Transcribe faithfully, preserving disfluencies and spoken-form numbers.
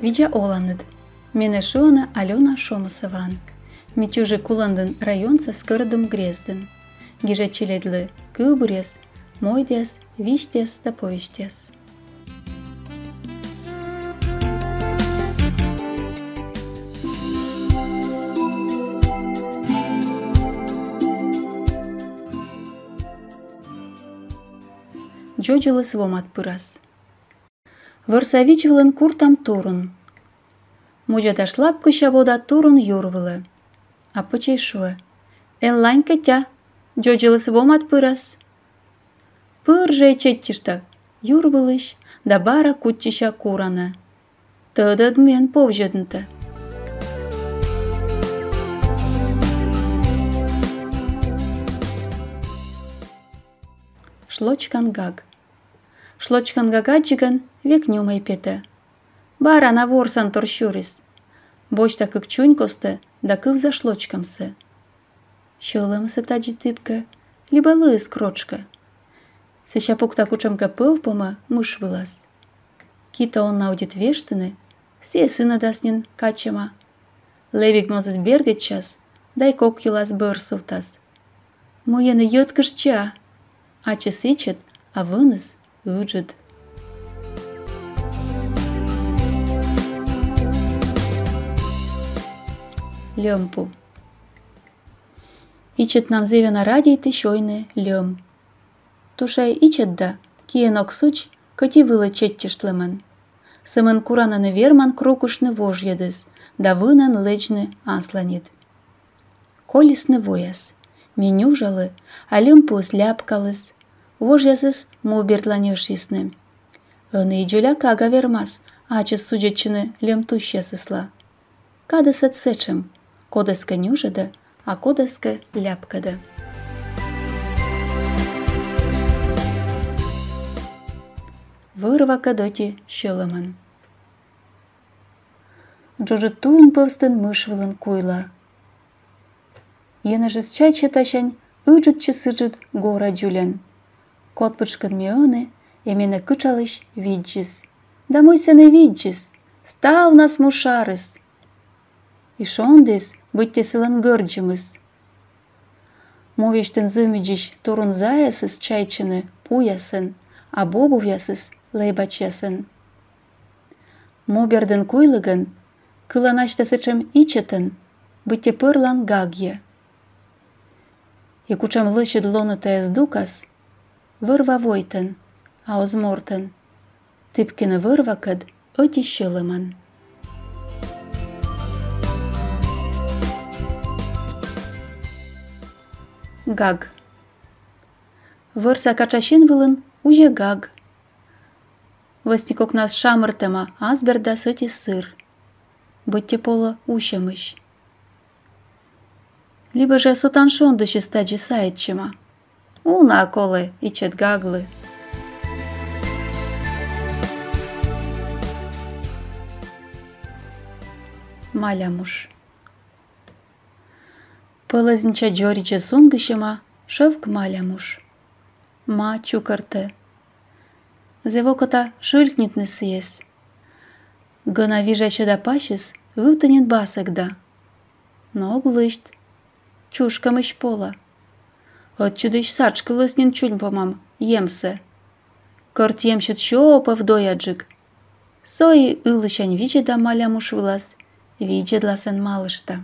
Видза оланныд. Менӧ шуӧны Алёна Шомысоваӧн. Ми чужи Кулӧмдін районса Скӧрӧдум грездын. Гижӧд челядьлы кывбуръяс, мойдъяс, висьтъяс да повестьяс. Дзодзыліс вомад пырас. Вӧрса видз вылын куртам турун. Мудза да шлапкыся вода турун юр вылӧ. А пӧчӧй шуӧ: «Эн ланькӧдтя, дзодзыліс вомад пырас». Пыр жӧ чеччышта юр вылысь да бара кутчыся куранӧ. Тӧдӧд, мый эн повзьӧднытӧ. Шлочкан гаг. Шлочкан гаг аддзигӧн век нюмӧй петӧ. Бара на ворсантор сюрис. Босьта кык чунькостӧ да кывза шлочкӧмсӧ. Сьӧлӧмыс тадзи тіпкӧ, либӧ лыыс кротшкӧ. Сэсся пукта кутшӧмкӧ пӧв помӧ мыш вылас. Ки-то он на удит вештыны, сійӧ сынӧдас нин качӧма. Лэбиг мозыс бергӧдчас, дай кок йылас бӧр сувтас. Мый ӧні йӧткыштча? Ачыс ичӧт, а выныс ыджыд. Льӧм пу. Ичӧтнам зэв ёна радейтысь ойны льӧм. Туша ичӧт да, киӧн ог судз, кӧть и вылӧ чеччыштлӧмӧн. Сӧмын куранӧн и верман крукыштны вожйӧдыс да вынӧн лэдзны асланьыд. Колисны вояс. Ми нюжалӧ, а льӧм пуыс ляпкаліс. Вожъясыс му бердлань ӧшйисны. Ӧні и дзоля кага вермас ачыс судзӧдчыны льӧм тусьясысла. Кадыс ӧд сэтшӧм: кодӧскӧ нюжӧдӧ, а кодӧскӧ ляпкӧдӧ. Вӧр-вакӧд ӧти сьӧлӧмӧн. Джоджыд туйын пӧвстын мыш вылын куйла. Енэжыс чайт сетасянь ыджыдсьыс-ыджыд гора дзулян. Код пытшкын ме ӧні, и менӧ кытшалысь видзис. Да мый сэні видзис? Ставнас му шарыс. И шондіс, быттьӧ сылӧн гӧрдзӧмыс. Му весьтын зывмидзысь турун заясыс чайтчӧны пуясӧн, а бобувъясыс лэбачьясӧн. Му бердын куйлігӧн кылан асьтӧ сэтшӧм ичӧтӧн, быттьӧ пӧрлан гагйӧ. И кутшӧм лӧсьыд лоны тайӧ здукас, вӧр-ва войтӧн, а оз мортӧн, тіпкыны вӧр-вакӧд ӧти сьӧлӧмӧн. Гаг. Вӧрса катша син вылын узьӧ гаг. Вӧсни кокнас шамыртӧма ас бердас ӧти сыр. Быттьӧ полӧ усьӧмысь. Либӧ жӧ со тан шондысьыс тадзи сайӧдчӧма. Уна колӧ ичӧт гаглы. Малямуш. Пӧлӧзнича дзоридзьӧ сунгысьӧма шӧвк малямуш. Ма чукӧртӧ. Зэв окота шыльтнитны сійӧс. Гӧна вижасьӧ да пасьыс вывті нин басӧгда. Но ог лысьт. Чушкӧмысь полӧ. Ӧтчыдысь сатшкыліс нин чунь помам емсӧ. Кӧрт емсьыд сё пӧв дояджык. Со и ылысянь видзӧда малямуш вылас, видзӧдлас ӧн малышта.